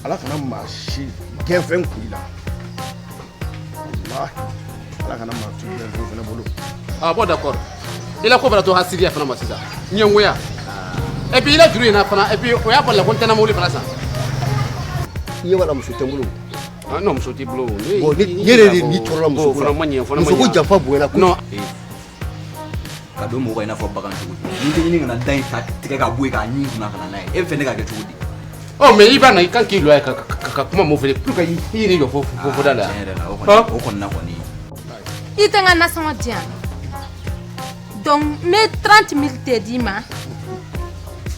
Ala kana maa si gɛnfɛn kun i la. Walahi, Ala kana maa si gɛnfɛn fana bolo. Ah bon, d'accord, i la ko bɛna to hasidiya fana ma sisan, ɲɛngoya, et puis i la juru in na fana, et puis o y'a bali la ko n tɛna mobili fana san. I ɲɛ b'a la, muso tɛ n bolo. Ah non, muso t'i bolo. Bon, ne yɛrɛ de ni tɔɔrɔla muso ko la. La, Ma ɲɛ fana ma. Muso ko Ɲɛ. janfa bonyana kojugu. Non. Ka don mɔgɔ i n'a fɔ bagan cogo di? N'i tɛ ɲini ka na da in ta tigɛ ka bɔ yen k'a ɲin kunna ka na n'a ye, e bɛ fɛ ne ka kɛ cogo di? Ɔ, mais i b'a na, i kan k'i lɔ yan ka kuma mun fɛ pour que i yɛrɛ jɔ fo da la. Tiɲɛ yɛrɛ la, o kɔni, o kɔni na kɔni. I tɛ n ka nasɔngɔ di yan, donc n bɛ 30 mille de d'i ma,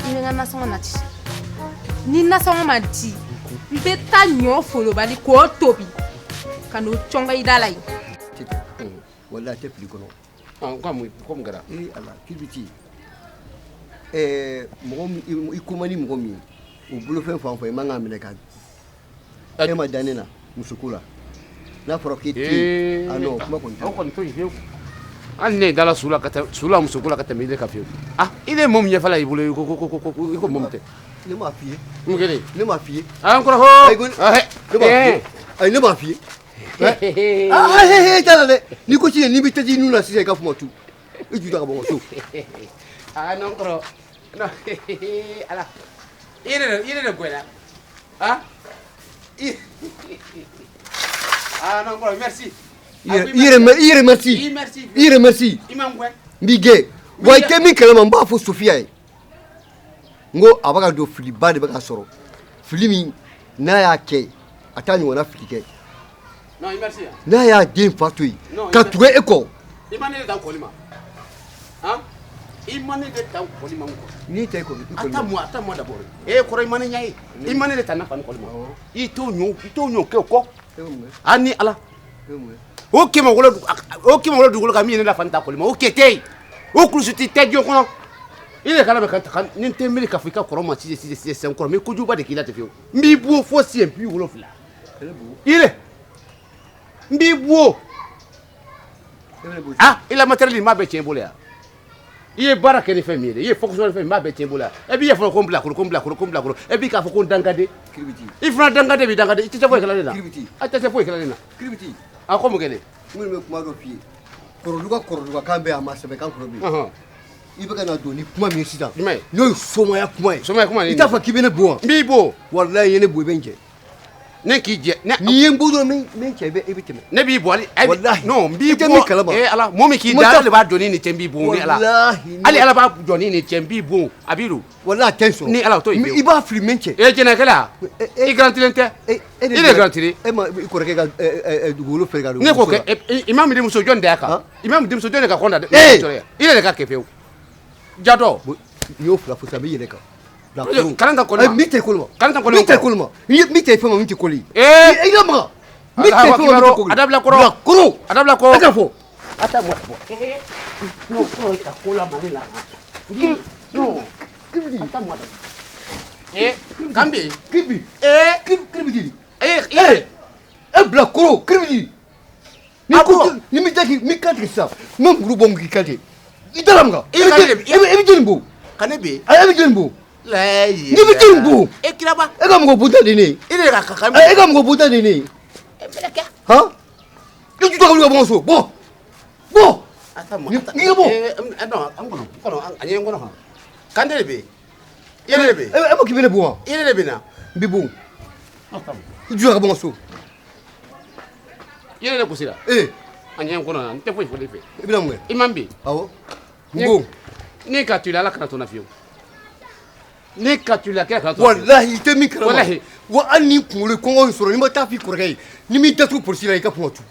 i bɛ n ka nasɔngɔ nati. Ni nasɔngɔ ma di, n bɛ taa ɲɔ folobali k'o tobi ka n'o cɔngɔ i da la yen. Walahi, a tɛ fili kɔnɔ. Ko mun kɛra? Ee Ala, kiribiti, mɔgɔ min i ko man di mɔgɔ min ye, o bolofɛn fan fɛ, i man k'a minɛ ka e ma dan ne na musoko la, n'a fɔra k'e tɛ yen, ah non, kuma kɔni tɛ. O kɔni to yen fiyewu. Hali ne ye dala su la ka tɛmɛ su la musoko la ka tɛmɛ ile kan fiyewu. Ah, i de ye mɔɔ min ɲɛfɛla y'i bolo, i ko i ko mɔɔ min tɛ. Ne m'a f'i ye. Mun kɛlen? Ne m'a f'i ye. Ah, n kɔrɔ hoo. Ayi, ne m'a f'i ye. Ayi, ne m'a f'i ye. Ah, he he, t'a la dɛ. N'i ko sisan n'i bɛ taji nun na sisan, i ka fuma tu i ju ta ka bɔ n ka so. Ah non, kɔrɔ non, ala, i yɛrɛ de gɛlɛya. Ah, ah non, kɔrɔ, merci. I yɛrɛ, i yɛrɛ, merci. I merci. I yɛrɛ, merci. I ma n gɛn. N b'i gɛn wa. I tɛ min kalama, n b'a fɔ Sofiya ye, n ko a bɛ ka don filiba de bɛ ka sɔrɔ, fili min n'a y'a kɛ, a t'a ɲɔgɔnna fili kɛ. Non, i merci. N'a y'a den fa to yen Non, ka tugu e kɔ. I ma ne de dan kɔli ma, han, i ma ne de dan kɔli ma, n kɔrɔ. N'i tɛ kɔli i kɔli. Attends-moi, attends-moi d'abord. Eh, kɔrɔ, i ma ne ɲɛ ye, i ma ne de ta na fa ni kɔli ma. I t'o ɲɔ kɛ o kɔ. E bɛ mun kɛ? A ni Ala. E bɛ mun kɛ? O 700 dugukolo kan min ye ne la fa ni ta kɔli ma, o kɛ tɛ yen, o kulusi tɛ tɛ diɲɛ kɔnɔ. I yɛrɛ kana bɛ ka ni n tɛ miiri k'a fɔ i ka kɔrɔ ma sisan sisan sisan, kɔrɔ, n bɛ kojuguba de k'i la ten fiyewu. N b'i bon fo siɲɛ 70. I yɛrɛ, n b'i bon. E bɛ ne bon? Ah, i la matériel, n b'a bɛɛ tiɲɛ i bolo yan. I ye baara kɛ ni fɛn min ye dɛ, i ye fonctionnaire fɛn min, n b'a bɛɛ tiɲɛ i bolo yan. E b'i yɛrɛ fɔ ko n bila kɔrɔ, ko n bila kɔrɔ, ko n bila kɔrɔ, e b'i k'a fɔ ko n dangaden. Kiribiti. I fana dangaden b'i dangaden, i tɛ se foyi kɛla ne la. Kiribiti. A tɛ se foyi kɛla ne la. Kiribiti. A ko mun kɛlen? N kɔni bɛ kuma dɔ f'i ye, kɔrɔduga, kɔrɔduga kan bɛ yen, a ma sɛbɛn kan kɔrɔ bɛ yen. I bɛ ka na don ni kuma min ye sisan, Jumɛn? N'o ye somaya kuma ye. Somaya kuma ye. I t'a fɔ k'i bɛ ne bon wa? N b'i bon. Walayi, i ye ne bon, i bɛ n jɛ. Ne k'i jɛ ne. N'i ye n bon dɔrɔn, n bɛ n cɛ, i bɛ tɛmɛ. Ne b'i bɔ hali. Walahi. Non, n b'i I tɛ bɔ. min kalama. Eh Ala, mɔɔ min k'i Ma da, taa- Ala de b'a dɔn ni nin cɛ, n b'i bon ni Ala. Walahi. Hali Ala b'a dɔn ni nin cɛ, n b'i bon a b'i don. Walahi, a tɛ n sɔrɔ. Ni Ala o to yen fiyewu. I b'a fili, n bɛ n cɛ. E jɛnɛkɛla, i garantilen tɛ. E I de garantilen. E ma i kɔrɔkɛ ka dugukolo feere ka don Ne ko muso la. kɛ imam denmuso jɔn de y'a kan? Han? Imam denmuso jɔn de ka kɔn da? Eh! I yɛrɛ de ka kɛ fiyewu jatɔ. Bon, n'i y'o fila fɔ sisan, n bɛ yɛlɛ i kan. Kalan ta kɔli ma. Ayi, min tɛ kɔli ma. Kalan ta kɔli ma. Min tɛ kɔli ma. Min tɛ fɛn ma, min tɛ kɔli. Eh! I ka maga. Min tɛ Allahu fɛn ma, min tɛ akbar. kɔli. A dabila kɔrɔ. Bila kɔrɔ. A dabila kɔrɔ. E ka fɔ. A ta bɔ bɔ. Non, kɔrɔ, i ka ko la ma ne la. Non. Kiribiti. A ta mɔ. Eh, Kambi. Kiribi. Eh, Kiribiti. eh, Eh! E bila kɔrɔ, kiribiti. Ni Ah ko bon? ni mi da k'i mi kan tigɛ sisan, n bɛ muru bɔ k'i kan tigɛ. I da la maga. I ka ne de- E bɛ jɔnni bon? Ka ne bi. Ayi, e bɛ jɔnni bon? Layi. N'i bɛ jɔnni bon? E kiraba. E ka mɔgɔ bonta de ye ne ye. I de ka ka. E ka mɔgɔ bonta de ye ne ye. Han? I ju ka wuli ka bɔ n ka so. Bɔ. Bɔ. A ta mɔ. Ni ka bɔ. Eh, non, an kɔnɔ, n kɔnɔ, a ɲɛ n kɔnɔ han. Kante de bɛ yen. I yɛrɛ de bɛ yen. E ma k'i bɛ ne bon wa? I yɛrɛ de bɛ na. N b'i bon. I ju ka bɔ n ka so. I yɛrɛ de gosira. Ee. A ɲɛ n kɔnɔ yan, n tɛ foyi fɔ ne fɛ. I bɛna mun kɛ? I man bi. Awɔ. N bon. Ne ka to i la, Ala kana to n na fiyewu. Ne ka to i la, kira kana to n na fiyewu. Walahi, i tɛ min kalama. Walahi. Wa hali ni kunkolo ye kɔngɔ in sɔrɔ, n'i ma taa f'i kɔrɔkɛ ye, ni m'i datugu polisi la, i ka kuma tu.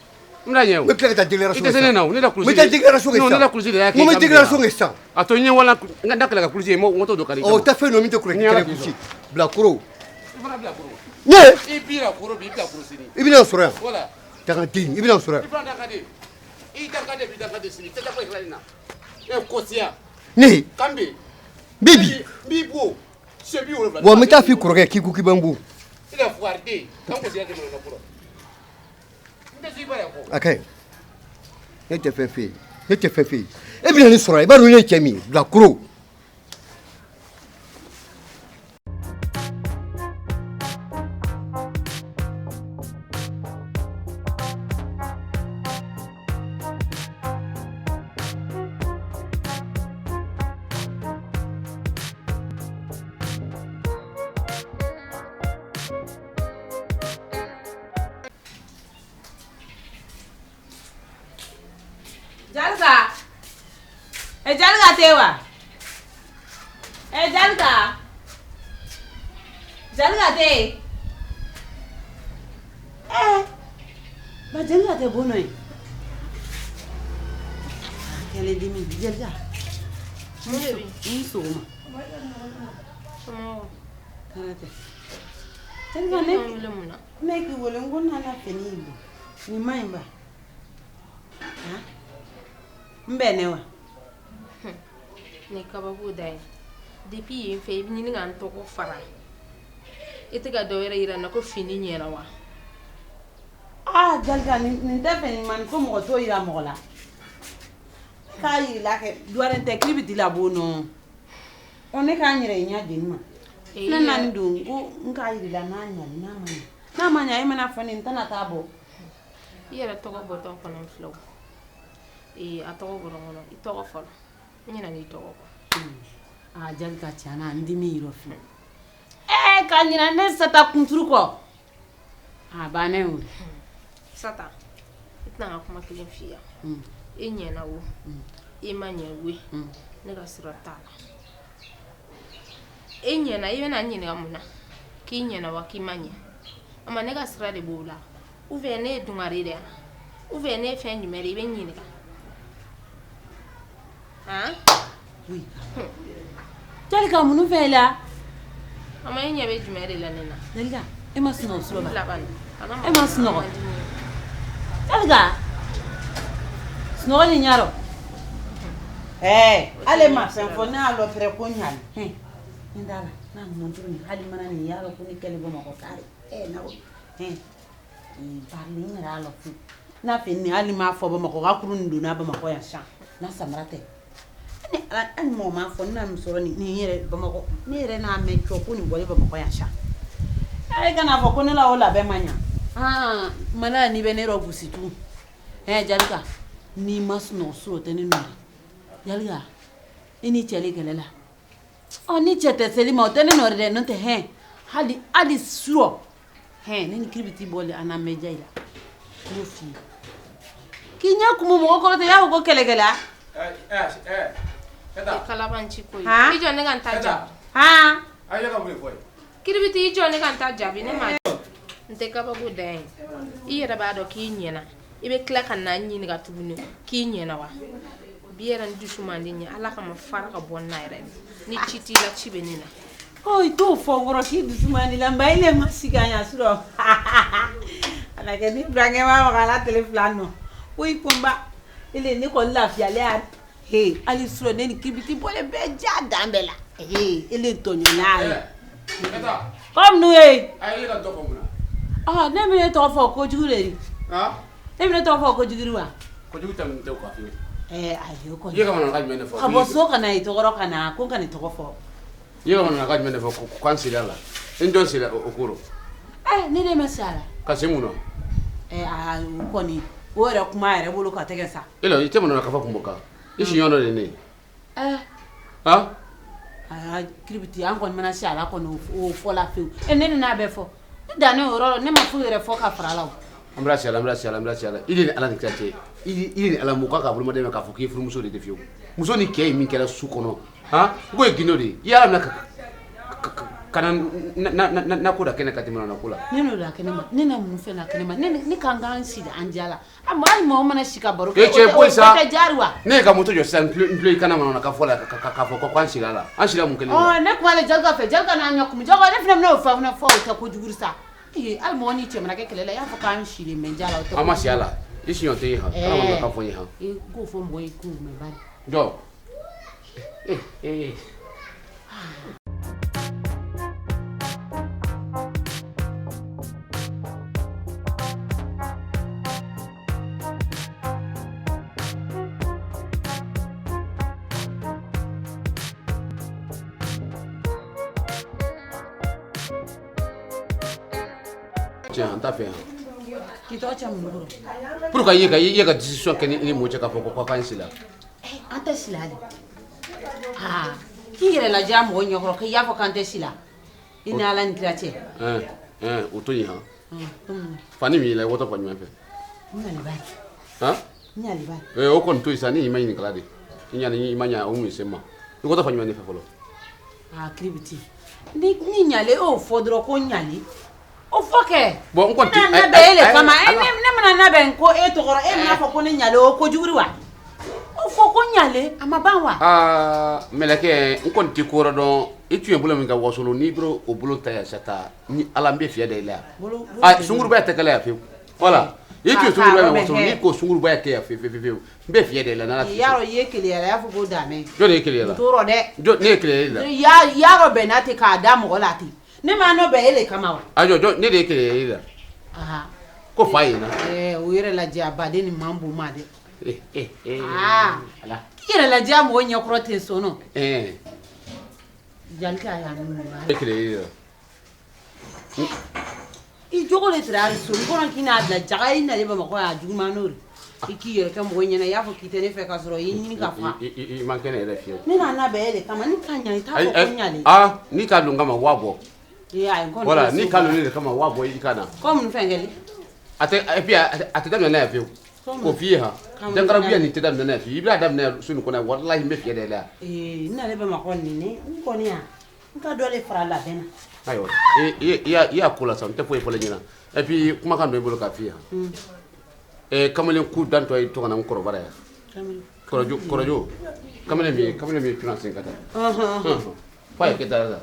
N bɛna ɲɛ o. N bɛ tila ka taa déclaration I tɛ se ne na o, ne la kulusi. N bɛ taa déclaration kɛ Non, sisan. ne la kulusi de y'a kɛ. N ko n bɛ déclaration kɛ sisan. A to n ye wala n ka da kɛlɛ ka kulusi ye, n t'o don kari. Ɔ, o tɛ fɛn dɔ min tɛ kɔrɔkɛ Ni Ala kɛlɛ k'i kulusi. sɔn. Bila koro. I fana bila koro. Ne. I bira koro bi, i bila koro sini. I bɛna n sɔrɔ yan. Voilà. Dangaden, i bɛna n sɔrɔ I yan. fana dangaden. I dangaden bi, dangaden sini. I tɛ taa foyi kɛla nin na. E kosiya. Ne. Kanbi. N bɛ bi. N b'i bon. Siɲɛ 70. Wa n bɛ taa f'i kɔrɔkɛ ye k'i ko k'i bɛ n bon. I la fugariden. Kan gosiya tɛ mɔgɔ la kɔrɔ. N tɛ s'i bara yan kɔ. A ka ɲi. Ne tɛ fɛn f'e ye. Ne tɛ fɛn f'e ye. E bɛna ne sɔrɔ yan. I b'a dɔn ne ye cɛ min ye. Bila koro. Jalika tɛ wa? Jalika. Jalika tɛ yen? Ba Jalika tɛ bon nɔ ye. Kɛlɛ dimi Jalika. Mun de bɛ yen? I ni sɔgɔma. Somɔgɔw? Tɔɔrɔ tɛ. Jalika ne wele mun na? Ne k'i wele n ko n nana fini in bɔ. Nin ma ɲi ba? Han? N bɛnnen wa? Nin kabako da ye. Depuis yen fɛ i bɛ ɲini ka n tɔgɔ fara. I tɛ ka dɔ wɛrɛ yira n na ko fini ɲɛna wa? Aa Jalika nin tɛ fini ɲuman ko mɔgɔ t'o yira mɔgɔ la. K'a yirila kɛ duwaren tɛ k'i bɛ di la bon nɔ. Ɔ ne k'an yɛrɛ ɲɛ jeni ma. Ne nana don ko n k'a yirila n'a ɲali n'a ma ɲa. N'a ma ɲa e mana fɔ ne n tɛna taa bɔ. I yɛrɛ tɔgɔ bɔtɔ kɔnɔ filɛ o. A tɔgɔ bɔra n kɔnɔ i tɔgɔ fɔlɔ. N ɲinɛna i tɔgɔ kɔ. Aa Jalika tiɲɛ na n dimi yɔrɔ filɛ. Ka ɲinɛ ne Sata kunturu kɔ. A bannen o. Sata, i tɛna n ka kuma kelen f'i ye. E ɲɛna o, e ma ɲɛ o, ne ka sira t'a la. E ɲɛna i bɛna n ɲininka mun na? K'i ɲɛna wa k'i ma ɲɛ? Ama ne ka sira de b'o la. Ou bien ne ye dungare de ye ou bien ne ye fɛn jumɛn de ye i bɛ n ɲininka. Han? Jalika mun fɛ i la? Ama e ɲɛ bɛ jumɛn de la ne na? Jalika e ma sunɔgɔ surɔ ba? Laban. E ma sunɔgɔ? Jalika sunɔgɔ ni ɲarɔ. Ale ma fɛn fɔ ne y'a lɔfɛrɛ ko ɲali. N t'a la n'a monturu ni hali mana nin y'a ko ni kɛlɛ Bamakɔ kari. Na bari n yɛrɛ y'a lɔ fu. N'a fɛ nin hali m'a fɔ Bamakɔ k'a kuru nin donna Bamakɔ yan sisan n'a samara tɛ. Ni ala hali mɔgɔ m'a fɔ ne na musɔrɔ nin yɛrɛ Bamakɔ ne yɛrɛ n'a mɛn cɔ ko nin bɔlen Bamakɔ yan sisan. E kana fɔ ko ne la o labɛn ma ɲa. Mana n'i bɛ ne yɔrɔ gosi tugun. Jalika n'i ma sunɔgɔ su o tɛ ne nɔ ye. Jalika i ni cɛ le kɛlɛ la. Ɔ ni cɛ tɛ seli ma o tɛ ne nɔ ye dɛ n'o tɛ hɛn hali hali surɔ hɛn ne ni kiribiti bɔlen an n'an bɛ diya i la. N b'o f'i ye. K'i ɲɛ kumu mɔgɔ kɔrɔ tɛ i y'a fɔ ko kɛlɛkɛla. Kalaban ci ko ye. I jɔ ne ka n ta jaabi. A ye ka mun de fɔ ye? Kiribiti i jɔ ne ka n ta jaabi ne ma. N tɛ kabako da ye. I yɛrɛ b'a dɔn k'i ɲɛna. I bɛ tila ka na n ɲininka tuguni k'i ɲɛna wa? Bi yɛrɛ n dusu man di n ye Ala kama fara ka bɔ n na yɛrɛ ni ci t'i la ci bɛ ne na. Ɔ i t'o fɔ n kɔrɔ k'i dusu man di la nba ile ma sigi an ɲa surɔ. A na kɛ ni burankɛ ma maga a la tele fila nɔ. Ko i ko n ba ile ne kɔni lafiyalen ya. He hali surɔ ne ni kiribiti bɔlen bɛɛ ja dan bɛɛ la. He ile tɔɲɔna ye. Comme nous ye. A ye ka tɔgɔ fɔ mun na? Ɔ ne bɛ ne tɔgɔ fɔ kojugu de ye. Ne bɛ ne tɔgɔ fɔ kojugu wa? Kojugu tɛ n tɛ o kan fiyewu. Ayi o kɔni. I ye ka manamanakan jumɛn de fɔ? Ka bɔ so ka na i tɔgɔ ka na ko n ka nin tɔgɔ fɔ. I ye ka manamanakan jumɛn de fɔ ko k'an sera a la? N jɔn sera o ko rɔ? Ne de ma se a la. Ka se mun na? Aa o kɔni o yɛrɛ kuma yɛrɛ bolo ka tɛgɛ sa. E la i tɛ manamanakan fɔ kun bɔ kan. I siɲɔ dɔ de ye ne ye. Han? Aa kiribiti an kɔni mana se a la kɔni o fɔla fewu. Ne ni n'a bɛɛ fɔ. Ne dannen o yɔrɔ la ne ma foyi yɛrɛ fɔ ka fara a la o. An bɛna si a la, an bɛna si a la, an bɛna si a la. I de ni Ala ni kira cɛ. I de ni Ala mɔgɔ k'a bolomaden k'a fɔ k'i ye furumuso de ye fiyewu. Muso ni cɛ ye min kɛra su kɔnɔ, han, n ko ye gindo de ye. I y'Ala minɛ ka na na ko da kɛnɛ ka tɛmɛ na ko la. Ne n'o la kɛnɛ ma, ne na mun fɛn la kɛnɛ ma, ne kan k'an sigi an diya la. Hali mɔgɔ mana si ka baro kɛ, E cɛ o boyi sa. tɛ diya wa? Ne ye ka moto jɔ sisan, n tulo i kana mana ka fɔ la k'a fɔ ko an sira la. An sira mun kelen la? Ɔ ne kuma le Jalika fɛ, Jalika n'a ɲɛ kumu. Jalika ne fana bɛna o fɛn fɔ o tɛ kojugu sa. Hali mɔgɔ n'i cɛ mana kɛ kɛlɛ la, i y'a fɔ k'an silen bɛ diya la, o tɛ An ma si a la. I siɲɔ tɛ ye han. Kana manamanakan fɔ n ye han. I k'o fɔ mɔgɔ ye k'o mɛn bari. Jɔ. Tiɲɛ an t'a fɛ yan. K'i tɔgɔ cɛ mun kɔrɔ? Pour que i ye ka décision kɛ ni mɔgɔ cɛ k'a fɔ ko k'an sila. An tɛ sila de. Aa k'i yɛrɛ lajɛ mɔgɔ ɲɛkɔrɔ k'i y'a fɔ k'an tɛ sila. I ni Ala ni kira cɛ. O to yen han. Fani min y'i la i wɔtɔ fan jumɛn fɛ? N ɲali b'a ye. Han? N ɲali b'a ye. O kɔni to yen sa ne y'i ma ɲininkala de. I ɲana i ma ɲa o mun se n ma i ko tɛ fa jumɛn ne fɛ fɔlɔ. Aa kiribiti ni ɲale o fɔ dɔrɔn ko ɲale o fɔ kɛ. Bon n kɔni tɛ. Ne labɛn e le kama ne mana labɛn ko e tɔgɔ e mana fɔ ko ne ɲale o kojugu wa o fɔ ko ɲale a ma ban wa. Aa mɛlɛkɛ n kɔni tɛ ko wɛrɛ dɔn i tun ye bolo min ka wasolo n'i bɛ o bolo ta yan sa ta ni ala n bɛ fiyɛ da i la yan. A sunkuruba tɛ kɛlɛ yan fiyewu voilà. I tun ye sunkuruba min wasolo n'i ko sunkuruba kɛ yan fiyewu fiyewu fiyewu n bɛ fiyɛ da i la n'ala. Yarɔ i ye keleya la i y'a fɔ ko daamɛ. Jɔn de ye keleya la. N t'o rɔ dɛ. Jɔn ne ye keleya la. Yarɔ bɛnna ten k'a da mɔgɔ la ten. Ne ma nɔ bɛn e le kama wa. A jɔ ne de ye keleya e la. Ko fa ye na. O yɛrɛ lajɛ a baden ni man bon ma dɛ. Ala. K'i yɛrɛ lajɛ mɔgɔ ɲɛkɔrɔ ten sɔnɔ. Jalika y'a mun e keleya e la. I jogo de tira so n kɔnɔ k'i n'a bila jaga i nalen Bamakɔ yan a juguman n'o de i k'i yɛrɛ kɛ mɔgɔ ɲɛna i y'a fɔ k'i tɛ ne fɛ k'a sɔrɔ i ye ɲini ka fa. I man kɛnɛ yɛrɛ fiyewu. Ne n'a labɛn e de kama ni ka ɲa i t'a fɔ ko ɲale. Aa n'i k'a don kama waa bɔ. Voilà n'i k'a don ne de kama waa bɔ i ka na. Ko mun fɛn kɛli. A tɛ et puis a tɛ daminɛ n'a ye fiyewu. K'o f'i ye han. Dankarabuya nin tɛ daminɛ n'a ye fiyewu i bɛna daminɛ su nin kɔnɔ walahi n bɛ fiyɛ da i la yan. N nalen Bamakɔ nin ne n kɔni yan n ka dɔ de fara labɛn na. Ayiwa i y'a ko la sa n tɛ foyi fɔ ne ɲɛna et puis kumakan dɔ i bolo k'a f'i ye han. Kamalen ku dantɔ ye to ka na n kɔrɔbara yan. Kɔrɔjo kɔrɔjo kamalen min ye tunan sen ka taa. F'a ye kɛ da la.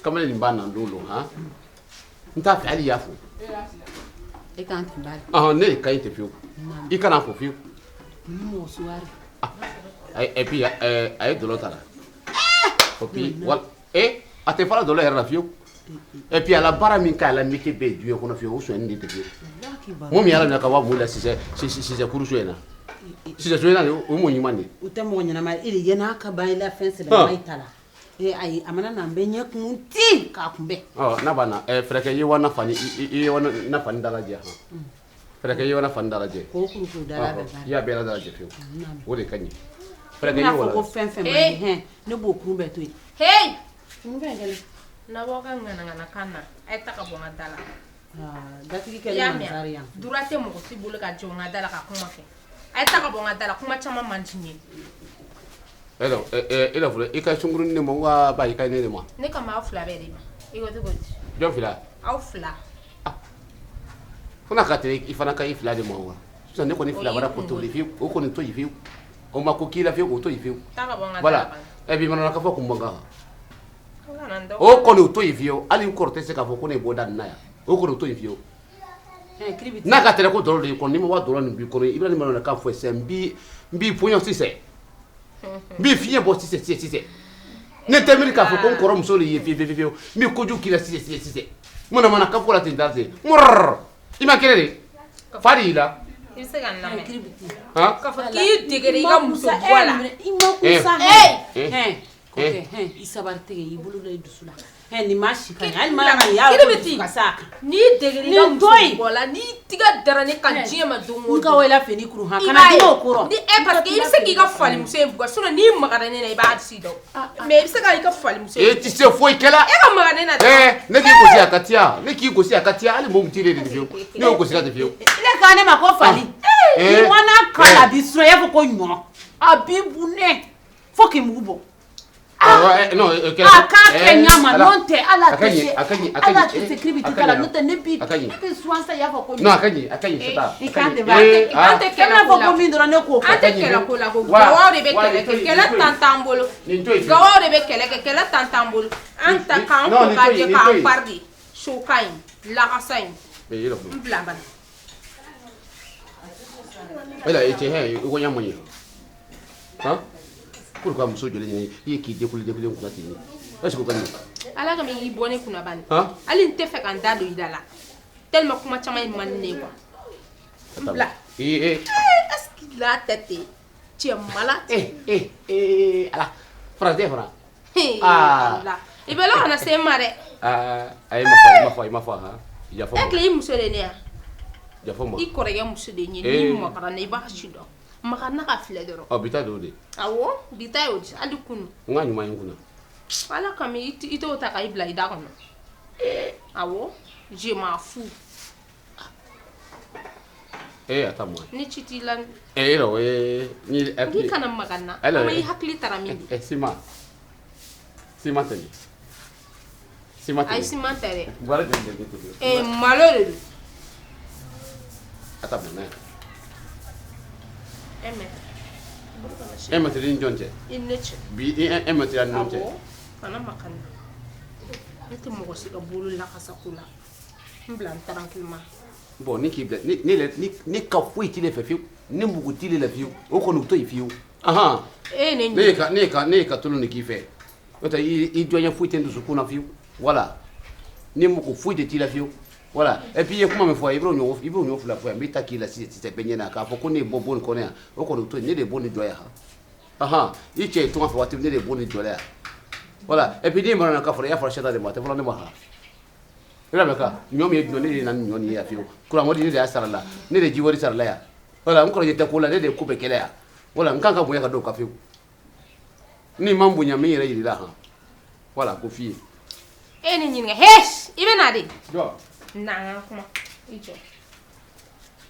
Kamalen nin b'a na don don han n t'a fɛ hali i y'a fo. E k'an tɛ baara. Ne de ka ɲi tɛ fiyewu i kana fo fiyewu. Mɔgɔ suwari. Et puis a ye dɔlɔ ta la. Et puis wal a tɛ fara dɔlɔ yɛrɛ la fiyewu. Et puis a la baara min k'a la métier bɛɛ ye diɲɛ kɔnɔ fiyewu o sonyani de tɛ fiyewu. Mɔgɔ min y'ala minɛ ka wa mun la sisɛ kuru so in na. Sisɛ so in na o mɔgɔ ɲuman de. O tɛ mɔgɔ ɲɛnama ye e de yann'a ka ban i la fɛn sɛbɛlama i ta la. Ayi a mana na n bɛ ɲɛ kun ti k'a kunbɛn. N'a banna fɛrɛkɛ i ye wa nafa ni i ye wa nafa ni dalajɛ han. Fɛrɛkɛ i ye wa nafa ni dalajɛ. K'o kuru k'o dala bɛɛ i y'a bɛɛ dalajɛ fiyewu. O de ka ɲi. Fɛrɛkɛ i ye wa. N'a fɔ ko fɛn fɛn man ɲi hɛn ne b'o kurun bɛɛ to yen. Hey. Mun fɛn kɛlen. N'aw ka ŋanaŋana kan na a ye ta ka bɔ n ka da la. Gatigi kɛlen mansari yan. Dura tɛ mɔgɔ si bolo ka jɔ n ka da la ka kuma fɛ. A ye ta ka bɔ n ka da la kuma caman man di n ye. E la fɔlɔ i ka sunkurunin ne ma wa ba i ka ne de ma. Ne ka maaw fila bɛɛ de ma. I ko cogo di. Jɔn fila. Aw fila. Fo n'a ka tɛmɛ i fana ka i fila de ma wa. Sisan ne kɔni fila wɛrɛ ko t'o de fiyewu o kɔni to yen fiyewu. O ma ko k'i la fiyewu k'o to yen fiyewu. Ta ka bɔ n ka da la. Voilà bi mana ka fɔ kun man kan. O kɔni o to yen fiyewu hali n kɔrɔ tɛ se k'a fɔ ko ne ye bɔ da nin na yan o kɔni o to yen fiyewu. N'a ka tɛrɛ ko dɔlɔ de y'i kɔnɔ n'i ma wa dɔlɔ nin b'i kɔnɔ i bɛna ni manamanakan fɔ sisan n b'i poɲɔ sisan. N b'i fiɲɛ bɔ sisan sisan sisan. Ne tɛ miiri k'a fɔ ko n kɔrɔmuso de ye fiyewu fiyewu fiyewu n bɛ kojugu k'i la sisan sisan sisan. Manamanakan fɔ la ten da ten mɔrɔrɔ i ma kɛnɛ de fa de y'i la. I bɛ se ka n lamɛn. K'a fɔ k'i degera i ka muso bɔ la. I ma kun sa. I sabali tɛgɛ i bolo da i dusu la. Nin ma si ka ɲi hali ma na y'a kiribiti ka s'a kan. N'i degera i ka muso bɔ la n'i tigɛ dara ne kan diɲɛ ma don o don. N ka wala fɛ ni kuru han kana digi o kɔrɔ. Ni parce que i bɛ se k'i ka falimuso in bugɔ sinon n'i magara ne la i b'a si dɔn. Mais i bɛ se ka i ka falimuso. E tɛ se foyi kɛla. E ka maga ne la. Ne k'i gosi a ka tiya ne k'i gosi a ka tiya hali mɔgɔ min t'i de fiyewu ne y'o gosi ka tɛ fiyewu. Ne ka ne ma ko fali. Ni wana k'a la a b'i sɔrɔ i y'a fɔ ko ɲɔ a b'i bunɛ fo k'i mugu bɔ. Non, a k'a kɛ ɲama n'o tɛ ala tɛ se ala tɛ se kiribiti kala n'o tɛ ne bi ne bɛ suwan sa i y'a fɔ ko. Non a ka ɲi a ka ɲi c'est ça. I kan tɛ ba an tɛ kɛlɛ fɔ ko min dɔrɔn ne k'o fɔ. An tɛ kɛlɛ ko la ko gawaw de bɛ kɛlɛ kɛ kɛlɛ tan t'an bolo. Gawaw de bɛ kɛlɛ kɛ kɛlɛ tan t'an bolo. An ta k'an ko k'a jɛ k'an pari de soka in lakasa in n bila bana. E la e cɛ hɛ i ko ɲa man ɲi han. Pourquoi muso joli ɲini i ye k'i dekuli dekuli n kunna ten est ce que o ka ɲi. Ala ka min y'i bɔ ne kunna bani. Hali n tɛ fɛ ka n da don i da la tellement kuma caman ye man di ne ye quoi. N bila. Est ce que la tɛ ten cɛ mala. Ala français fana. Aa i bɛ la ka na se n ma dɛ. Aa ayi ma fɔ i ma fɔ han. Yafa ma. E tile i muso de ye ne ya. Yafa ma. I kɔrɔkɛ muso de ye n ye n'i magara n na i b'a si dɔn. Maga na ka filɛ dɔrɔn. Ɔ bi ta don de. Awɔ bi ta y'o di hali kunu. N ka ɲuman ye n kunna. Ala kama i t'o ta ka i bila i da kɔnɔ. Awɔ je m'en fous. Eh, attends moi. Ni ci t'i la. Eh, non, eh, ni K'i kana maga n na. Alors, Ama i hakili taara min de. Eh, Sima. Sima tɛ nin. Sima tɛ Ayi, nin. siman tɛ dɛ. Bɔrɛ joli de bɛ tobi? Eh, malo de don. Attends, mais. Un mètre. Un mètre ni jɔn cɛ? I ni ne cɛ. Bi un mètre ni ɲɔgɔn cɛ. Awɔ. Kana maga n na. Ne tɛ mɔgɔ si ka bolo lakasa ko la. N bila n tranquillement. Bon, ni k'i bila ni ne yɛrɛ ni ne ka foyi t'ile fɛ fiyewu, ne mugu t'ile la fiyewu, o kɔni o to yen fiyewu. Ahan. E ye ne Ne ye ɲininka. ka ne ye ka ne ye ka tolon de k'i fɛ. N'o tɛ i jɔnya foyi tɛ n dusukun na fiyewu. Voilà. Ne mugu foyi de t'i la fiyewu. Voilà. Et puis i ye kuma min fɔ, i b'o ɲɔgɔn fila fɔ yan, n b'i ta k'i la sisan sisan bɛɛ ɲɛna k'a fɔ ko ne ye bɔ bon nin kɔnɔ yan, o kɔni o to yen, ne de ye bon nin jɔ yan. Ahan. I cɛ ye tunga fɛ waati min, ne de ye bon nin jɔ yan. Voilà. Et puis n'i mana ka fɔra, i y'a fɔra sɛta de ma, a tɛ fɔra ne ma han. I b'a mɛn ka ɲɔ min ye jumɛn, ne de nana ni ɲɔ nin ye yan fiyewu. Kuran wari ne de y'a sara la, ne de ye ji wari sara la yan. Voilà, n kɔrɔkɛ tɛ ko la, ne de ye ko bɛɛ kɛlɛ yan. Voilà, n kan ka bonya ka d'o kan fiyewu. Ni ma n bonya, n bɛ n yɛrɛ yir'i la han. Voilà, k'o f'i ye. E ye ne ɲininka. He, i bɛ na de. Jɔ. Na an ka kuma. I jɔ.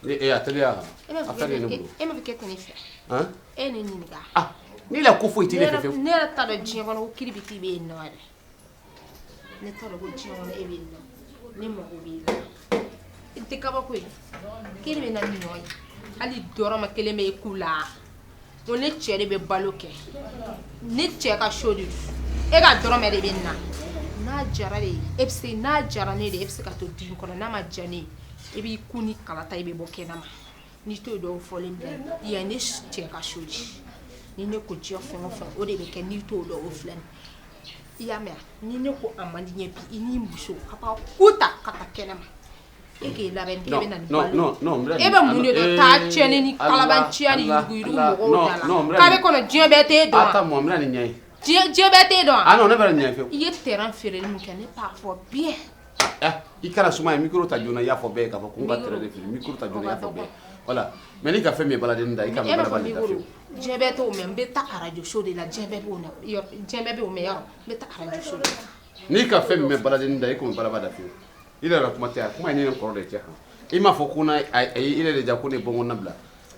Ne e a teliya han. E b'a fɔ A fɛn de ye ne k'e bolo. e m'a fɔ k'e tɛ ne fɛ. Han? E ye ne ɲininka. Ah, ne la ko foyi t'i ne fɛ fiyewu. Ne yɛrɛ t'a dɔn diɲɛ kɔnɔ ko kiribiti bɛ yen nɔ yɛrɛ. Ne t'a dɔn ko diɲɛ kɔnɔ e bɛ yen nɔ. Ne mago b'i la. I tɛ kabako ye. K'e de bɛ na ni ɲɔ ye. Hali dɔrɔmɛ kelen bɛ e ku la. N ko ne cɛ de bɛ balo kɛ. Ne cɛ ka so de don. E ka dɔrɔmɛ de bɛ na. N'a jara de ye, e bɛ se, n'a jara ne de ye, e bɛ se ka to du in kɔnɔ. N'a ma diya ne ye, e b'i ku ni kala ta, i bɛ bɔ kɛnɛma. N'i t'o dɔw fɔlen bila yan, ye ne cɛ ka so de. Ni ne ko diɲɛ fɛn o fɛn, o de bɛ kɛ. N'i t'o dɔn, o filɛ nin ye. I y'a mɛn wa? Ni ne ko a man di n ye bi, i n'i muso a b'aw ku ta ka taa kɛnɛma. E k'e labɛn k'e bɛ na ni Non, balo non, non, n bɛna ye. E bɛ mun de dɔn? Taa tiɲɛni ni kalabanciya ni yuruguyurugu mɔgɔw da la. K'ale kɔnɔ diɲɛ bɛɛ t'e dɔn wa? Attends moi, n bɛna nin ɲɛ ye. Diɲɛ bɛɛ t'e dɔn wa? Ah non, ne bɛna nin ɲɛ ye fiyewu. I ye terrain feereli min kɛ, ne b'a fɔ bien. Ah, i kana suma ye, micro ta joona, i y'a fɔ bɛɛ ye k'a fɔ ko n ka Micro. terrain de feere, micro ta joona, i y'a O ka fɔ bɛɛ ye. dɔgɔ. Voilà. Mais n'i ka fɛn min ye baladen da, i ka E b'a fɔ balabali da micro. fiyewu. Diɲɛ bɛɛ t'o mɛn. N bɛ taa arajo so de la, diɲɛ bɛɛ b'o mɛn. Yɔrɔ, diɲɛ bɛɛ b'o mɛn yɔrɔ. N bɛ taa arajo so de la. N'i ka fɛn min bɛ baladen da, i komi balaba da fiyewu. I yɛrɛ ka kuma tɛ, a kuma ye ne ni n kɔrɔ de cɛ han. I m'a fɔ ko na a ye i yɛrɛ de ja ko ne ye bɔnkɔnɔna bila.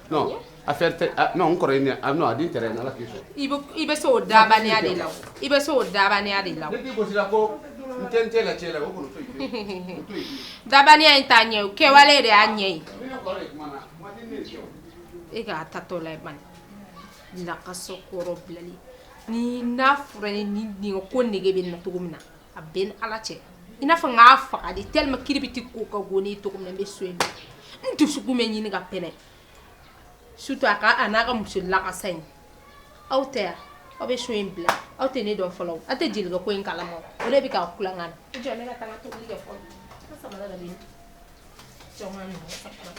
Non, affaire tɛ, ah, non, n kɔrɔ ye ne, ah non, a den tɛrɛ Ala k'i sɔn. I bɛ se o dabaniya de la o. I bɛ se o dabaniya de la o. Ne k'i gosi la ko n tɛ n tɛ la cɛ la, o kɔni to yen fiyewu. O to yen fiyewu. Dabaniya in t'a ɲɛ o. Kɛwale de y'a ɲɛ ye. Ne ni n kɔrɔ de kumana, kuma tɛ ne ni cɛ o. E k'a tatɔ la bani. Lakaso kɔrɔ bilali. Ni n'a fɔra ni nin ko nege bɛ na cogo min na, a bɛ ni Ala cɛ. I n'a fɔ n k'a faga de tellement kiribiti ko ka go ne ye cogo min na, n bɛ so in na. N dusukun bɛ ɲini ka pɛrɛn. Surtout a ka a n'a ka muso lakasa in. Aw tɛ yan. Aw bɛ so in bila. Aw tɛ ne dɔn fɔlɔ. Aw tɛ jelikɛ ko in kalama. O de bɛ ka kulonkɛ na. I jɔ ne ka taa n ka tobili kɛ fɔlɔ. N ka samara dɔ bɛ yen. Jɔ n ka nɔ samara.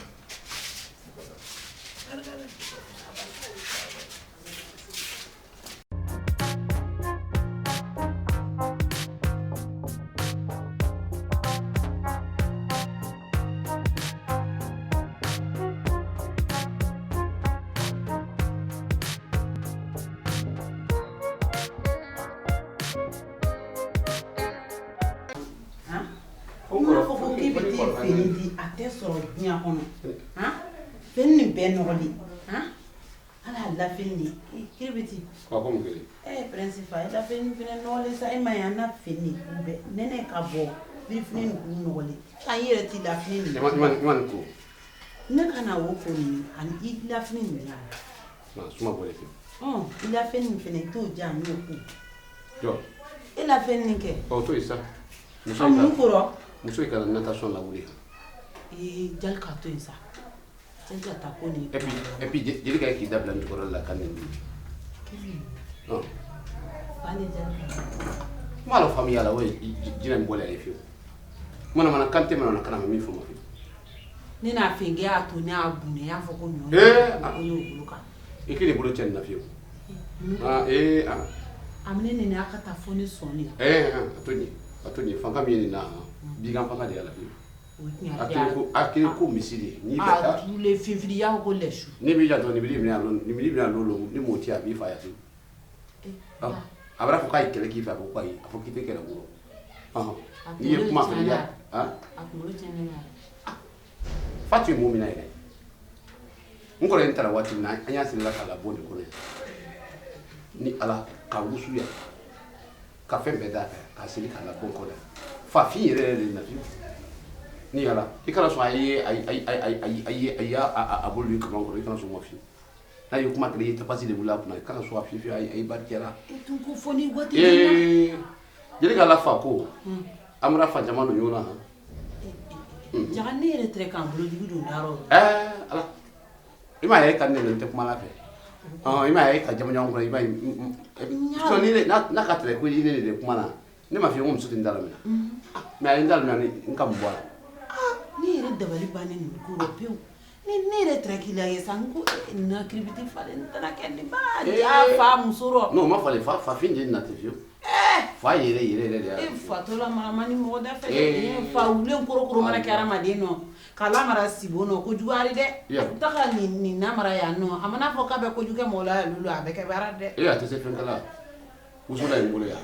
Han? N m'a fɔ ko k'i bɛ t'i fini di, a tɛ sɔrɔ diɲɛ kɔnɔ. Han? Fini nin bɛɛ nɔgɔlen. Han? Ala y'a lafini nin kiribiti. Wa ko mun kelen? Eh, prince fa, e lafini fɛnɛ nɔgɔlen sa, e ma ye an na fini nin k'u bɛɛ nɛnɛ ka bɔ birifini nin k'u nɔgɔlen. An yɛrɛ t'i lafini nin. I ma nin ko. Ne ka na o ko nin ani i lafini nin diyan. Non, suma bɔlen fiyewu. Ɔn, i lafini nin fɛnɛ i t'o diyan, n y'o ko. Jɔ. E lafini nin kɛ. Ɔ, o to yen sa. Muso A in mun ka kɔrɔ? Muso in ka natation lawuli. Ee, jali ka to yen sa. Jali ka taa ko nin. Et puis jeli ka k'i da bila nin jukɔrɔla la ka nin di. Non. Fa ni jali ka. N m'a la faamuya la, o ye jinɛ min bɔlen a ye fiyewu. Mana kan tɛ mana kana ma min fɔ ma fiyewu. Ne n'a fɛn kɛ y'a to ne y'a bunɛ, y'a fɔ ko ɲɔ. Eh, ko n'o bolo kan. I k'i de bolo cɛ nin na fiyewu. Ah, eh, ah. A minɛ nin a ka taa fɔ ne sɔn de. Eh, ah, a to ɲɛ. A to ɲɛ. Fanga min ye nin na, bigan fanga de y'a la fiyewu. O tiɲɛ. A kelen ko misi de. N'i bɛ A taa. turulen finfili y'a fɔ ko lɛsu. N'i b'i janto nin b'i minɛ a nin b'i minɛ a lolo ni m'o ci a b'i fa yan fiyewu. Ah, a b'a fɔ k'a ye kɛlɛ k'i fɛ, a ko ayi, a fɔ k'i tɛ kɛlɛ bolo. Ɔhɔn. N'i ye kuma fɛ, i y'a ah A kunkolo tiɲɛnen yɛrɛ. Fa tun ye mun minɛ yɛrɛ? N kɔrɔ ye n taara waati min na, an y'a siri la k'a labɔ nin kɔnɔ yan. Ni Ala ka wusu yan, ka fɛn bɛɛ d'a kan, k'a siri k'a labɔ kɔnɔ yan. Fafin yɛrɛ yɛrɛ de na fiyewu. Ni Ala, i kana sɔn a ye a ye a y'a a bolo i kaman kɔrɔ, i kana sɔn o ma fiyewu. N'a ye kuma kelen i ye tapasi de wuli a kunna, i kana sɔn a fiyewu fiyewu, a ye barikɛla. E tun ko fɔ ni waati min na. Ee, Jelika la fa ko, an bɔra fa caman don ɲɔgɔn na han. Jaga ne yɛrɛ tɛrɛ k'an bolo jugu don darɔ. Ɛɛ Ala, i m'a ye ka ne n tɛ kuma la fɛ. Ɔn, i m'a ye ka jama ɲɔgɔn kɔnɔ, i b'a ye. Sinon ni ne n'a ka tɛrɛ ko i ne de kuma na, ne m'a f'i ye ko muso tɛ n da la minɛ. Mais a ye n da la minɛ, n ka mun bɔ a la. Ne yɛrɛ dabali bannen nin ko rɔ pewu. Ni ne yɛrɛ tɛrɛ k'i la ye sa, n ko na kiribiti falen n tɛna kɛ nin ba ja fa muso rɔ. Non, o ma falen, fa fafin de na tɛ fiyewu. Fa yɛrɛ yɛrɛ yɛrɛ de y'a. E fatɔ la mara man di mɔgɔ da fɛ dɛ. Fa wulen korokoro mana kɛ hadamaden nɔ, k'a lamara sibo nɔ, ko juguyari dɛ. Taga nin namara yan nɔ, a mana fɔ k'a bɛ kojugu kɛ mɔgɔ la yan lulu, a bɛ kɛ baara dɛ. E a tɛ se fɛn kala. Wusula ye n bolo yan.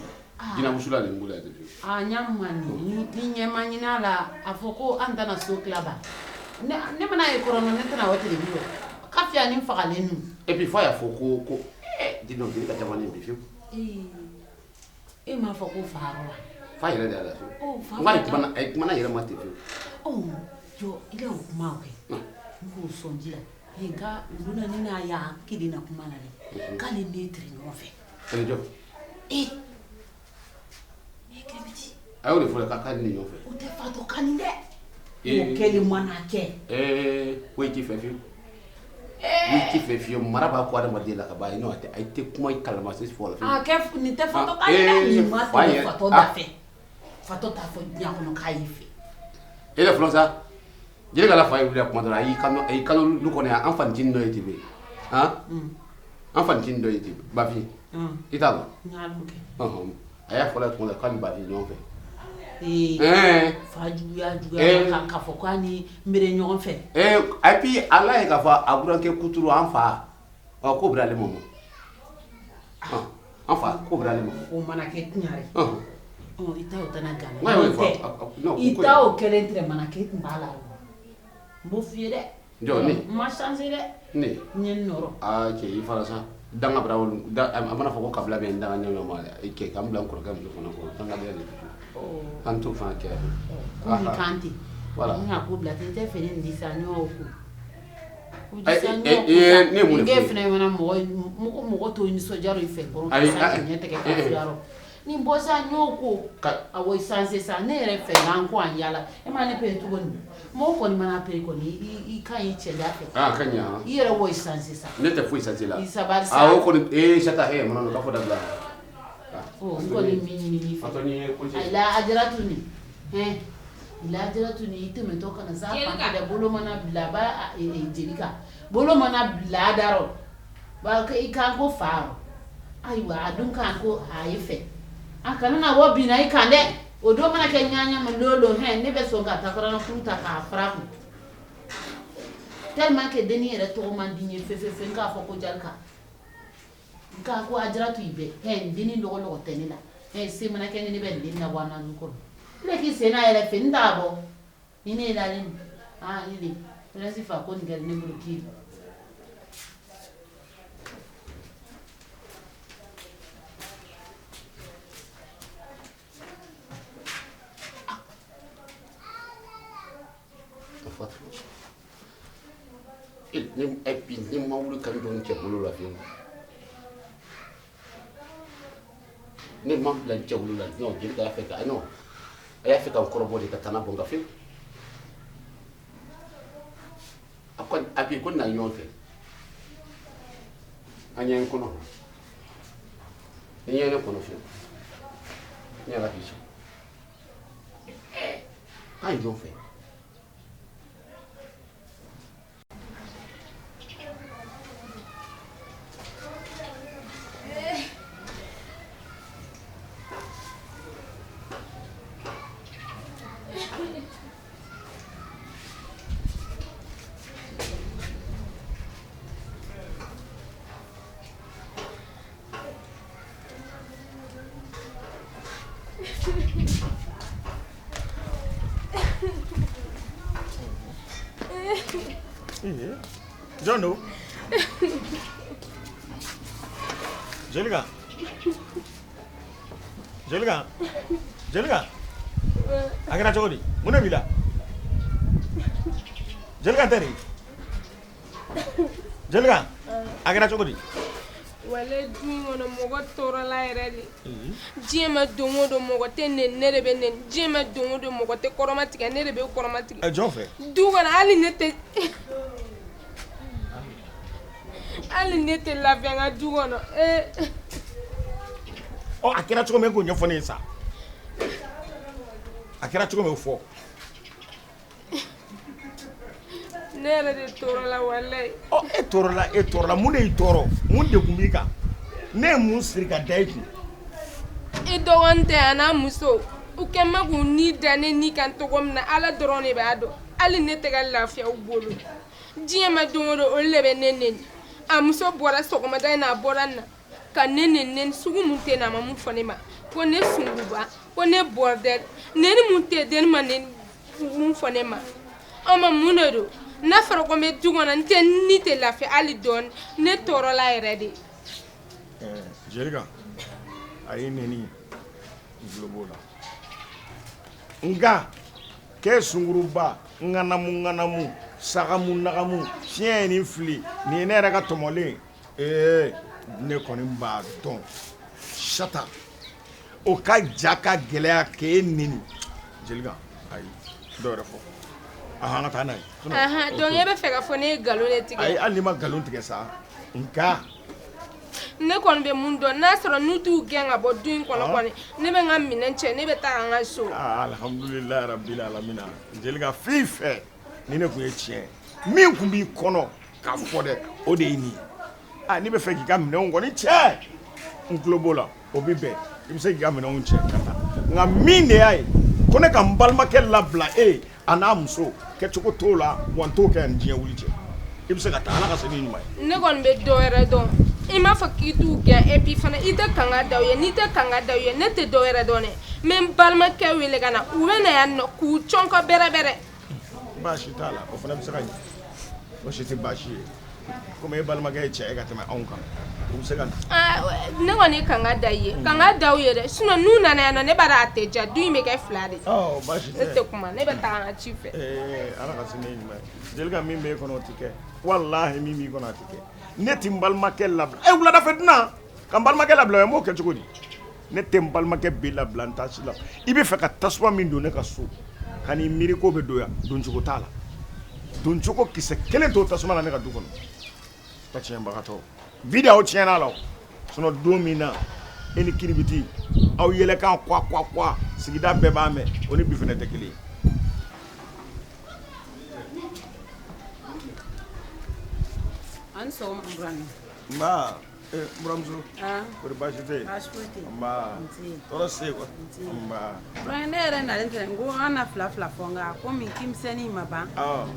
Jinɛ wusula de n bolo yan tɛ fiyewu. A ɲa ma nin ni ɲɛ ma ɲin'a la, a fɔ ko an tɛna so tila ba. Ne mana ye kɔrɔ ne tɛna o tele bi ka fiya ni fagalen nu. Et puis fa y'a fɔ ko dis donc jeli ka jamana in bi fiyewu. E m'a fɔ ko fa yɔrɔ wa? Fa yɛrɛ de y'a la fiyewu. Fa. N k'ale kumana, a ye kumana yɛrɛ ma ten fiyewu. Jɔ i ka o kuma kɛ. N k'o sɔn ji la. Nka olu na ni n'a y'a kelen na kuma la dɛ. K'ale ne teri ɲɔgɔn fɛ. Teri jɔ. E. Ne kiribiti. A y'o de fɔ k'a ni ɲɔgɔn fɛ. O tɛ fatɔ kan nin dɛ. O kɛlen mana kɛ. Ko i t'i fɛ fiyewu. I t'i fɛ fiyewu, mara b'a ko adamaden la ka ban, n'o tɛ a tɛ kuma i kalama se fɔ la fiyewu. A kɛ nin tɛ fatɔ kan dɛ, nin ma tɛmɛ fatɔ da fɛ. Fatɔ t'a fɔ diɲɛ kɔnɔ k'a y'i fɛ. E yɛrɛ fɔlɔ sa, jeli ka la fa ye wuli a kuma dɔ la, a y'i kanu lu kɔnɔ yan, an fanicinin dɔ ye ten han? An fanicinin dɔ ye ten, Bafin. I t'a dɔn? N y'a dɔn kɛ. A y'a fɔ la tuma dɔ la k'a ni Bafin ɲɔgɔn fɛ. Fa juguya juguya k'a fɔ k'a ni n bere ɲɔgɔn fɛ. Et puis ala ye k'a fɔ a burankɛ kuturu an fa, ɔ ko bira ale ma. An fa ko bira ale ma. O mana kɛ tiɲɛ. I ta o tɛna gana. I I ta o kɛlen tɛrɛ mana kɛ tun b'a la. N b'o f'i ye dɛ. Jɔ ne. N ma changer dɛ. Ne. N ye n nɔrɔ. Aa cɛ i fara sa. Danga bara wolo a mana fɔ ko kabila bɛ n danga ɲɔgɔn ma cɛ k'an bila n kɔrɔkɛ muso fana kɔrɔ dangadenya de an t'o fana kɛ. Ko nin kan ten. Voilà. N ka ko bila ten, n tɛ fɛ ne nin di sa n y'o ko. Ne ye mun de f'i ye? E fana mana mɔgɔ to nisɔndiya i fɛ dɔrɔn ka ɲɛ tigɛ ka fiyarɔ. Ni bɔ sa n y'o ko. Awɔ sanse sa ne yɛrɛ fɛ n'an ko an yaala e ma ne pere cogo ni mɔgɔ kɔni mana pere kɔni i ka ɲi cɛ da fɛ. A ka ɲi han. I yɛrɛ wɔ sanse sa. Ne tɛ foyi sanse la. I sabali sa. O kɔni sata mana ka fɔ dabila. N kɔni min ɲini n'i fɛ. A la Ajaratu ni hɛn la Ajaratu ni i tɛmɛtɔ kana sa fan fɛ dɛ, bolo mana bila ba Jelika bolo mana bila a darɔ ba i kan ko fa rɔ ayiwa a dun kan ko a ye fɛ. A kana na bɔ binna i kan dɛ, o don mana kɛ ɲaɲa ma lolo hɛn ne bɛ sɔn ka takarana kuru ta k'a fara kun tellement que denni yɛrɛ tɔgɔ man di n ye fefefe n k'a fɔ ko Jalika n k'a ko Ajaratu i bɛɛ hɛn denni lɔgɔlɔgɔ tɛ ne la hɛn se mana kɛ ne bɛ nin den labɔ a na du kɔrɔ ne k'i sen n'a yɛrɛ fɛ n t'a bɔ ni ne ye lalen aa ne de prince fa ko nin kɛra ne bolo kiri. Et puis ni ma wuli ka n jɔ n cɛ bolo la fiyewu. Ne ma bila n cɛ bolo la non jeli ka y'a fɛ ka non a y'a fɛ ka n kɔrɔbɔ de ka taa n'a bɔ n ka fiyewu. A ko a bi ko na ɲɔgɔn fɛ an ɲɛ n kɔnɔ ni ɲɛ ne kɔnɔ fiyewu ne yɛrɛ k'i sɔn k'an ye ɲɔgɔn fɛ. Jɔn don? Jelika, Jelika, Jelika, a kɛra cogo di? Mun de b'i la? Jelika tɛ de? Jelika, a kɛra cogo di? Wale du in kɔnɔ mɔgɔ tɔɔrɔla yɛrɛ de. Diɲɛ ma don o don mɔgɔ tɛ neni, ne de bɛ neni. Diɲɛ ma don o don mɔgɔ tɛ kɔrɔma tigɛ, ne de bɛ kɔrɔma tigɛ. Ɛ, jɔn fɛ? Du kɔnɔ hali ne tɛ lafiya n ka du kɔnɔ. Ee. Ɔ, a kɛra cogo min, e k'o ɲɛfɔ ne ye sa. A kɛra cogo min, o fɔ. Ne yɛrɛ de tɔɔrɔla walayi. Ɔ, e tɔɔrɔla, e tɔɔrɔla. Mun de y'i tɔɔrɔ? Mun de kun b'i kan? Ne ye mun siri ka da i kun? I dɔgɔnin tɛ, a n'a muso, u kɛ ma k'u ni da ne ni kan cogo min na, Ala dɔrɔn de b'a dɔn. Hali ne tɛ ka lafiya u bolo. Diɲɛ ma don o don, olu de bɛ ne neni. A muso bɔra sɔgɔmada in na, a bɔra n na ka ne neni neni sugu mun tɛ na, a ma mun fɔ ne ma, ko ne sunguruba, ko ne bordel, neni mun tɛ den ma, neni mun fɔ ne ma. Ɔ ma mun de don? N'a fɔra ko n bɛ du kɔnɔ, n tɛ ni tɛ lafiya hali dɔɔni. Ne tɔɔrɔla yɛrɛ de. Ɛɛ, Jelika, a ye neni, n tulo b'o la, nka k'e sunguruba, ŋanamu ŋanamu, sagamu nagamu, fiɲɛ ye nin fili, nin ye ne yɛrɛ ka tɔmɔlen. Ee, ne kɔni b'a dɔn sata o ka ja ka gɛlɛya k'e neni. Jelika, ayi, dɔ wɛrɛ fɔ. Ahan, an ka taa n'a ye. Ahan, donc e bɛ fɛ ka fɔ ne ye nkalon de tigɛ? Ayi, hali n'i ma nkalon tigɛ sa, nka Ne kɔni bɛ mun dɔn, n'a sɔrɔ n'u t'u gɛn ka bɔ du in kɔnɔ kɔni, ne bɛ n ka minɛn cɛ, ne bɛ taa n ka so. Ah, alhamdulilayi rabbil alamina. Jelika, f'i fɛ ni ne kun ye tiɲɛ ye min kun b'i kɔnɔ k'a fɔ dɛ, o de ye nin ye. Ah, n'i bɛ fɛ k'i ka minɛnw kɔni cɛ, n tulo b'o la, o bi bɛn, i bɛ se k'i ka minɛnw cɛ ka taa. Nka min de y'a ye ko ne ka n balimakɛ labila e ye, a n'a muso kɛcogo t'o la, wa n t'o kɛ yan ni diɲɛ wuli cɛ. I bɛ se ka taa, Ala ka segin ni ɲuman ye. Ne kɔni bɛ dɔ wɛrɛ dɔn. I m'a fɔ k'i t'u gɛn, et puis fana i tɛ kanga da u ye. N'i tɛ kanga da u ye, ne tɛ dɔ wɛrɛ dɔn dɛ, n bɛ n balimakɛ wele ka na, u bɛ na yan nɔ k'u cɔnkɔ bɛrɛbɛrɛ. Baasi t'a la, o fana bɛ se ka ɲɛ, o si tɛ baasi ye. Komi e balimakɛ ye cɛ ye ka tɛmɛ anw kan, u bɛ se ka na. Ah, ne kɔni ye kanga da i ye, kanga da u ye dɛ, sinon n'u nana yan nɔ, ne b'a dɔn a tɛ diya, du in bɛ kɛ fila de. Ɔ, baasi Ne tɛ. tɛ kuma, ne bɛ taa n ka ci fɛ. Ee, Ala ka sini ɲuman ye. Jelika, min b'e kɔnɔ, o tɛ kɛ. Walahi, min b'i kɔnɔ, a tɛ kɛ. Ne tɛ n balimakɛ labila. E, wuladafɛ dunan ka n balimakɛ labila, o ye, n b'o kɛ cogo di? Ne tɛ n balimakɛ bɛ labila n ta si la. I bɛ fɛ ka tasuma min don ne ka so, ka n'i miiri k'o bɛ don yan, doncogo t'a la. Doncogo kisɛ kelen t'o tasuma la ne ka du kɔnɔ. Ka tiɲɛbagatɔ bi de, aw tiɲɛna la o. Sinon don min na e ni kiribiti aw yɛlɛkan kwa kwa kwa, sigida bɛɛ b'a mɛn, o ni bi fana tɛ kelen ye. An sɔgɔma, Burami. Nba, eh, n buramuso. Ah. Kɔri baasi tɛ yen? Baasi foyi tɛ yen. Nba. Nse. Tɔɔrɔ se yen kɔni? Nba. Burami, ne yɛrɛ nalen tɛ n ko an na fila fila fɔ, nka komi kimisɛnnin ma ban. Awɔ.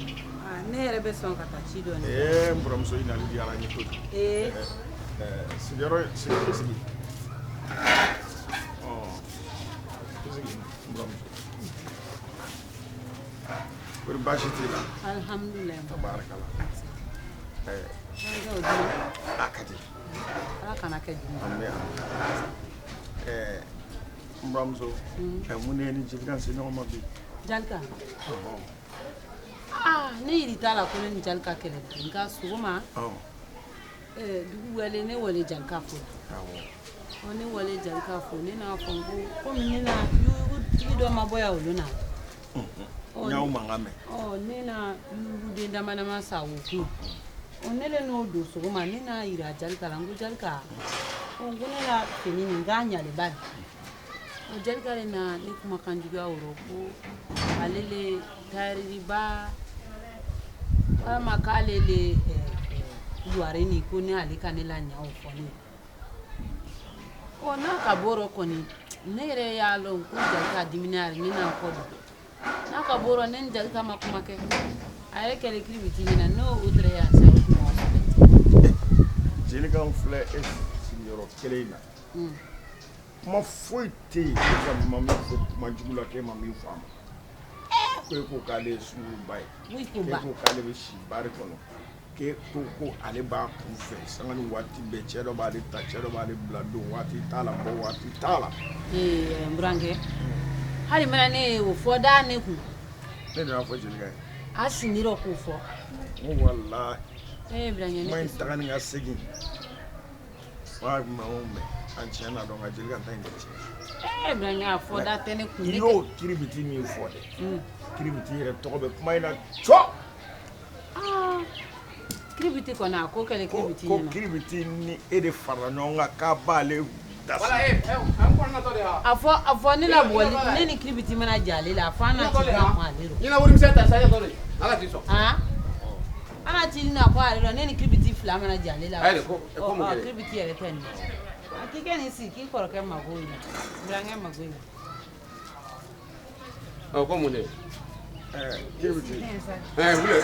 Ah, ne yɛrɛ bɛ sɔn ka taa ci dɔɔni. Ee, n buramuso, i nali diyara n ye kojugu. Ee. Ɛɛ, sigiyɔrɔ, sigi, i sigi. Ɔ, i sigi, n buramuso. Kɔri baasi t'i la? Alihamudulilayi. Tabarakala. Ɛɛ. Burankɛ, o dun? A ka di. Ala kana kɛ jugu. An bɛ yan. Ɛɛ, n buramuso, ɛ, mun de ye ni Jelika se ɲɔgɔn ma bi? Jalika. Ɔhɔn. Ah, ne yiri t'a la ko ne ni Jalika kɛlɛ bi, nka sɔgɔma. Ɔn. Ɛɛ, dugu wɛlɛ, ne wale Jalika fo. Awɔ. Ɔ, ne wale Jalika fo, ne n'a fɔ n ko komi ne na yurugutigi dɔ ma bɔ yan olu na. N y'aw mankan mɛn. Ɔ, ne na yuruguden dama dama sa o kun. Ɔ, ne le n'o don sɔgɔma, ne n'a yira Jalika la, n ko Jalika, ɔ, n ko ne la fini nin k'a ɲalen ba de. Ɔ, Jalika de na ne kumakan juguya o rɔ ko ale le tayɛriba walima k'ale le luware nin, ko ne ale ka ne la ɲa o fɔ ne ye. Ɔ, n'a ka bɔ yɔrɔ kɔni, ne yɛrɛ y'a lɔn ko Jalika dimina yɛrɛ, ne n'a kɔ don. N'a ka bɔ yɔrɔ, ne ni Jalika ma kuma kɛ. A yɛrɛ kɛlen kiribiti ɲɛna, n'o o tɛrɛ yan sa, o tun mɔgɔ sɔrɔ. Jelika filɛ, e sigiyɔrɔ kelen in na, kuma foyi tɛ yen e ka ma min fɔ kuma jugu la k'e ma min fɔ a ma, ko e ko k'ale ye sunguruba ye. Oui, ko k'e ba. ko k'ale bɛ si bari kɔnɔ. K'e ko ko ale b'a kun fɛ sanga ni waati bɛɛ, cɛ dɔ b'ale ta, cɛ dɔ b'ale bila, don waati t'a la, bɔ waati t'a la. Ee, n burankɛ, hali mana ne ye o fɔ da ne kun. Ne de y'a fɔ Jelika ye. A sindi dɔ k'o fɔ. N ko walahi. Ee, burankɛ, ne kuma tɛ in sɔn. taga ni ka segin, wa mɛ o mɛ, an tiɲɛ na dɔn nka Jelika ta in tɛ tiɲɛ. Ee, burankɛ, a fɔ da tɛ ne kun. I Ne y'o tɛ kiribiti min fɔ dɛ, kiribiti yɛrɛ tɔgɔ bɛ kuma in na cɔ. Aa, kiribiti kɔni, a ko kɛlen ko kiribiti ko ɲɛna. Kiribiti ni e de farala ɲɔgɔn kan k'a b'ale dasi. Wala an kɔnɔna tɔ de ha. A fɔ ne la bugɔli, ne ni kiribiti mana ja ale la, a fɔ an na ci na kɔn ale rɔ. Ɲina warimisɛn ta sa tɔ de. Ala k'i sɔn. Han, an na ci na kɔn ale rɔ, ne ni kiribiti fila mana ja ale la. Ayi, ko mun Ɔ, kɛlen? Kiribiti yɛrɛ tɛ nin ye. A k'i kɛ nin sigi k'i kɔrɔkɛ mago ɲɛ, burankɛ mago ɲɛ. Ɔ, ko mun de? Kiribiti. Wuli.